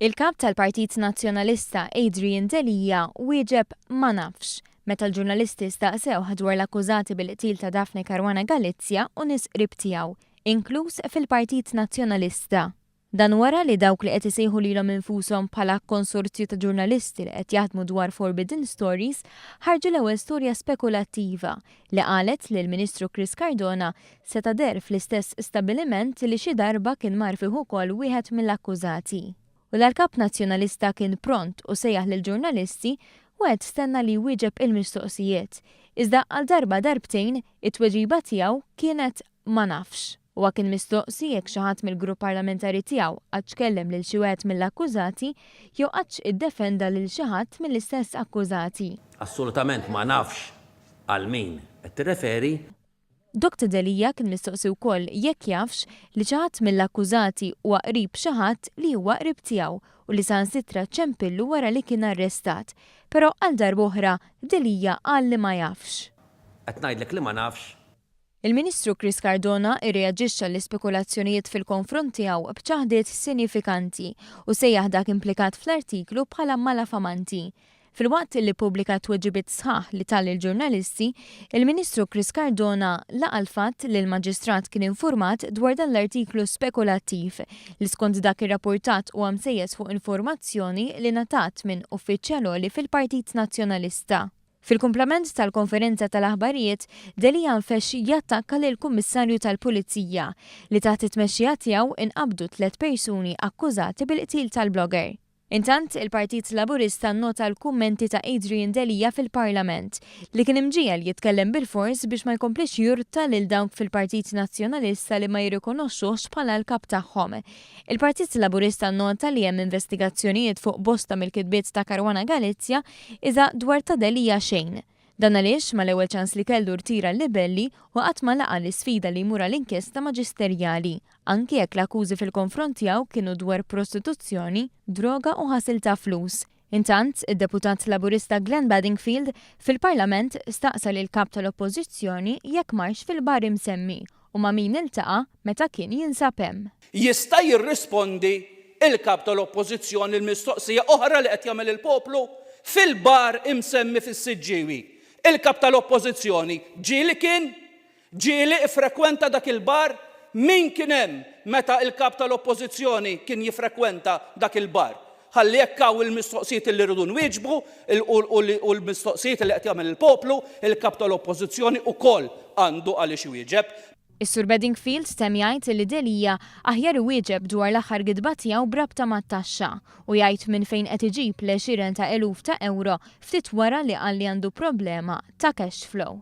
Il-Kap tal-Partit Nazzjonalista Adrian Delia wieġeb ma nafx meta l-ġurnalisti staqsewh dwar l-akkużati bil-qtil ta' Daphne Caruana Galizia u nies qrib tiegħu, inkluż fil-Partit Nazzjonalista. Dan wara li dawk li qed isejħu lilhom infushom bħala konsorzju ta' ġurnalisti li qed jaħdmu dwar Forbidden Stories ħarġu l-ewwel storja spekulattiva li qalet li l-Ministru Chris Cardona seta' deher fl-istess stabbiliment li xi darba kien mar fih ukoll wieħed mill-akkużati. U la l-Kap Nazzjonalista kien pront u sejjaħ lill-ġurnalisti, wieħed stenna li jwieġeb il-mistoqsijiet. Iżda għal darba darbtejn, it-tweġiba tiegħu kienet ma nafx. Huwa kien mistoqsi jekk xi ħadd mill-grupp parlamentari tiegħu qattx kellem lil xi wieħed mill-akkużati jew qattx iddefenda lil xi ħadd mill-istess akkużati. Assolutament ma nafx għal min qed tirreferi. Dr Delia kien mistoqsi wkoll jekk jafx li xi ħadd mill-akkużati huwa qrib xi ħadd li huwa qrib tiegħu u li saħansitra ċempillu wara li kien arrestat. Però għal darb'oħra, Delia qal li ma jafx. Qed ngħidlek li ma nafx. Il-Ministru Chris Cardona irreaġixxa għall-ispekulazzjonijiet fil-konfront tiegħu b'ċaħdiet sinifikanti u sejjaħ dak implikat fl-artiklu bħala malafamanti. Filwaqt li ppubblika tweġibiet sħaħ li ta lill-ġurnalisti, il-Ministru Chris Cardona laqa' l-fatt li l-Maġistrat kien infurmat dwar dan l-artiklu spekulattiv li skont dak irrappurtat huwa msejjes fuq informazzjoni li ngħatat minn uffiċjal għoli fil-Partit Nazzjonalista. Fil-kumplament tal-konferenza tal-aħbarijiet, Delia nfexx jattakka lill-Kummissarju tal-Pulizija li taħt it-tmexxija tiegħu inqabdu tlett persuni akkużati bil-qtil tal-blogger. Intant, il-Partit Laburista nnota l-kummenti ta' Adrian Delia fil-Parlament, li kien imġiegħel jitkellem bilfors biex ma jkomplix jurta lil dawk fil-Partit Nazzjonalista li ma jirrikonoxxuhx bħala l-kap tagħhom. Il-Partit Laburista nnota li hemm investigazzjonijiet fuq bosta mill-kitbiet ta' Caruana Galizia iżda dwar ta' Delia xejn. Dan għaliex mal-ewwel ċans li kellu rtira l-libelli u qatt ma laqa' l-isfida li jmur għal inkjesta maġisterjali, anki jekk l-akkużi fil-konfront tiegħu kienu dwar prostituzzjoni, droga u ħasil ta' flus. Intant, id-Deputat Laburista Glenn Bedingfield fil-Parlament staqsa lill-Kap tal-Oppożizzjoni jekk marx fil-bar imsemmi u ma' min iltaqa' meta kien jinsab hemm. Jista' jirrispondi l-Kap tal-Oppożizzjoni l-mistoqsija oħra li qed jagħmel il-poplu? Fil-bar imsemmi fis-Siġġiewi, il-Kap tal-Oppożizzjoni ġieli kien? Ġieli iffrekwenta dak il-bar? Min kien hemm meta l-Kap tal-Oppożizzjoni kien jiffrekwenta dak il-bar? Ħalli jekk hawn il-mistoqsijiet li rridu nwieġbu u l-mistoqsijiet li qed jagħmel il-poplu, il-Kap tal-Oppożizzjoni wkoll għandu għaliex iwieġeb. Is-Sur Bedingfield temm jgħid li Delia aħjar iwieġeb dwar l-aħħar gidba tiegħu b'rabta mat-taxxa u jgħid minn fejn qed iġib l-għexieren ta' eluf ta' ewro ftit wara li qal li għandu problema ta' cash flow.